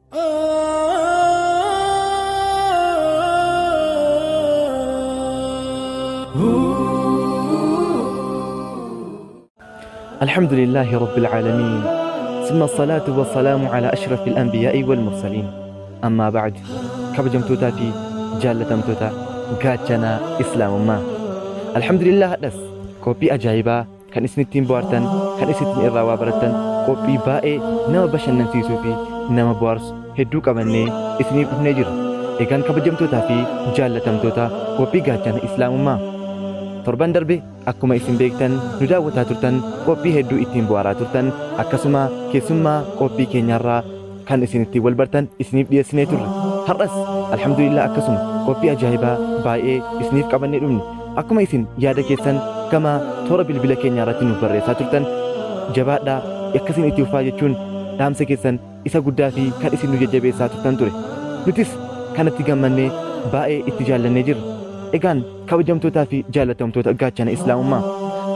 الحمد لله رب العالمين، ثم الصلاة والسلام على أشرف الأنبياء والمرسلين، أما بعد. Kabajamtootaa fi jaallatamtoota gaachana Islaamummaa, Alhamdulillah, hadhas qophii ajaa'ibaa kan isin ittiin bohaartan, kan isin ittiin irraa waa barattan, qophii baay'ee nama bashannansiisuu fi nama bohaarsu hedduu qabannee isiniif dhufnee jirra. Egaan kabajamtootaa fi jaallatamtoota qophii gaachana Islaamummaa, torban darbe akkuma isin beektan nu daawwataa turtan, qophii hedduu ittiin bohaaraa turtan, akkasuma keessummaa qophii keenyarraa kan isin ittiin wal bartan isiniif dhiyeessinee turre. Har'as alhamdulillah akkasuma qophii ajaa'ibaa baay'ee isiniif qabannee dhufne. Akkuma isin yaada keessan gama toora bilbila keenyaa irratti nuuf barreessaa turtan, jabaadhaa, akkasiin itti fufaa jechuun dhaamsa keessan isa guddaa fi kan isin nu jajjabeessaa turtan ture. Nutis kanatti gammannee baay'ee itti jaallannee jirra. Egaan kabajamtootaa fi jaallatamtoota gaachana Islaamummaa,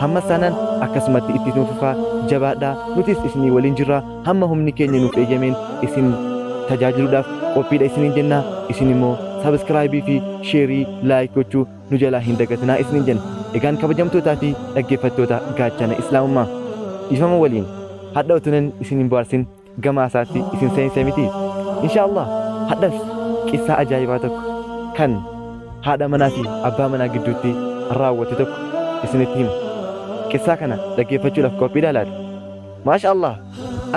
hammas taanaan akkasumatti itti nuuf fufaa, jabaadhaa, nutis isinii waliin jirra. Hamma humni keenya nuuf eeyyameen isin tajaajiluudhaaf qophiidha isiniin jenna. Isin immoo subscribe fi share, like gochuu nu jalaa hin dagatinaa isiniin jenna. Egaan kabajamtootaa fi dhaggeeffattoota gaachana Islaamummaa, dhiifama waliin hadha utunan isin hin bohaarsin gama asaatti isin seense miti. Insha Allah hadhas qissaa ajaa'ibaa tokko kan haadha manaa fi abbaa manaa gidduutti raawwate tokko isinitti hima. Qissaa kana dhaggeeffachuudhaaf qophiidhaa laata? Maasha Allah,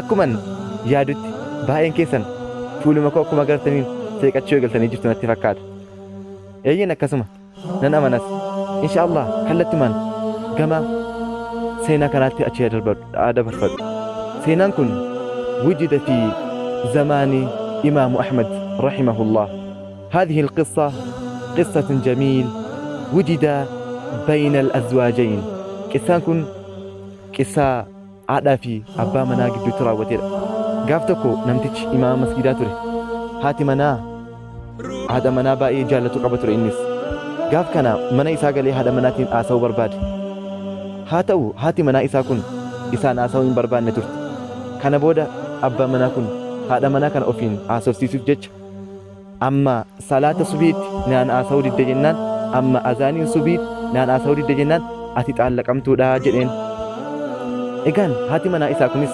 akkuman yaadutti baay'een keessan fuuluma koo akkuma agartaniin seeqachuu eegaltanii jirtu natti fakkaata. Eeyyeen, akkasuma nan amanas. Insha Allah kallattumaan gama seenaa kanaatti achi dabarfadhu. Seenaan kun wujida fi zamaani Imaamu Ahmad rahimahullah. هذه القصة قصة جميل وجد بين الأزواجين. Qissaan kun qissaa haadhaa fi abbaa manaa gidduutti raawwatedha. Gaaf tokko namtichi imaama masgiidaa ture. Haati manaa haadha manaa baay'ee jaallatu qaba ture innis. Gaaf kana mana isaa galee haadha manaatiin haasa'uu barbaade. Haa ta'u, haati manaa isaa kun isaan haasa'uu hin barbaanne turte. Kana booda abbaan manaa kun haadha manaa kana ofiin haasofsiisuuf jecha, amma salaata subiitti naan haasa'uu didde jennaan, amma azaaniin subiitti naan haasa'uu didde jennaan, ati xaallaqamtuudha jedheen. Egaan haati manaa isaa kunis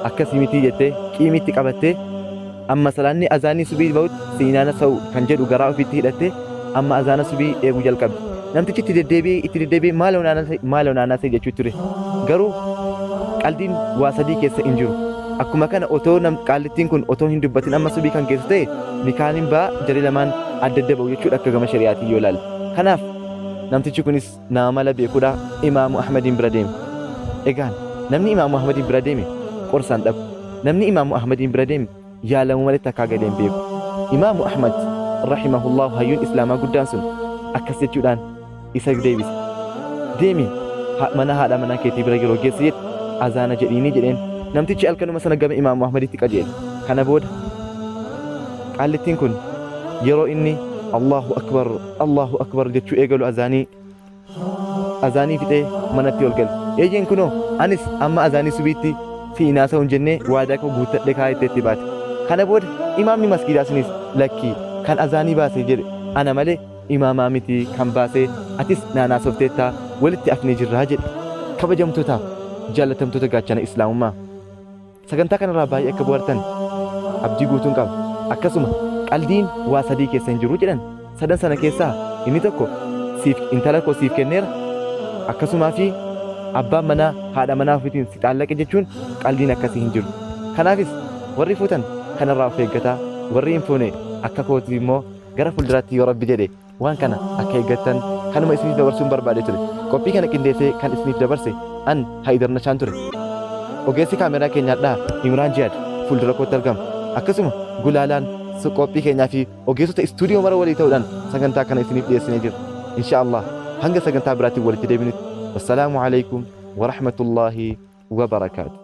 akkasii mitii jettee qiimitti qabattee, amma salaanni azaanii subii ba'utti siinaan haasa'u kan jedhu garaa ofiitti hidhattee amma azaana subii eeguu jalqabde. Namtichi itti deddeebi'ee itti deddeebi'ee maaloo naanase, maaloo naanase jechuu ture. Garuu qaldiin waa sadii keessa hin jiru. Akkuma kana otoo nam qaallittiin kun otoo hin dubbatin amma subii kan geessu ta'e, nikaan hin ba'a, jarri lamaan adda adda ba'u jechuudha akka gama shari'aatiin yoo ilaalle. Kanaaf namtichi kunis nama mala beekuudha, Imaamu Ahmadiin bira deeme. Egaan namni Imaamu Ahmadiin bira deeme qorsaan dhabu. Namni Imaamu Ahmadiin bira deeme yaalamuu malee takkaa galee hin beeku. Imaamu Ahmad rahimahullahu, hayyuun Islaamaa guddaan sun, akkas jechuudhaan isa deebise. Deemi, mana haadha manaa keetii bira yeroo geesse jedhe azaana jedhiini jedheen. Namtichi halkanuma sana gama Imaamu Ahmaditti qajeele. Kana booda qaallittiin kun yeroo inni Allahu akbar, Allahu akbar jechuu eegalu azaanii fixee manatti ol gale. Eeyyeen, kunoo anis amma azaanii subiitti si hin haasa'u hin jennee waadaa koo guuttadhe kaa itti itti baate. Kana booda imaamni masgiidaa sunis, lakkii, kan azaanii baase jedhe ana malee imaamaa miti kan baase, atis naan haasofteettaa, walitti afnee jirraa jedhe. Kabajamtootaaf jaallatamtoota gaachana Islaamummaa, sagantaa kanarraa baay'ee akka bohaartan abdii guutuun qaba. Akkasuma qaldiin waa sadii keessa hin jiru jedhan. Sadan sana keessaa inni tokko siif intala koo siif kenneera, akkasumaa fi abbaan manaa haadha manaa ofiitiin si xaallaqe jechuun qaldiin akkasii hin jiru. Kanaafis warri fuutan kanarraa of eeggataa, warri hin fuune akka kootii immoo gara fuulduraatti yoo Rabbi jedhe waan kana akka eeggattan kanuma isiniif dabarsuun barbaade ture. Qophii kana qindeessee kan isiniif dabarse an Haayidar Nashaan ture. Ogeessi kaameraa keenyaadhaa Imraan Jihaad fuuldura kootti argama. Akkasuma gulaalaan qophii keenyaa fi ogeessota istuudiyoo mara walii ta'uudhaan sagantaa kana isiniif dhiyeessinee jirra. Insha Allah hanga sagantaa biraatiin walitti deebinutti, wassalaamu alaikum wa rahmatullaahi wa barakaatu.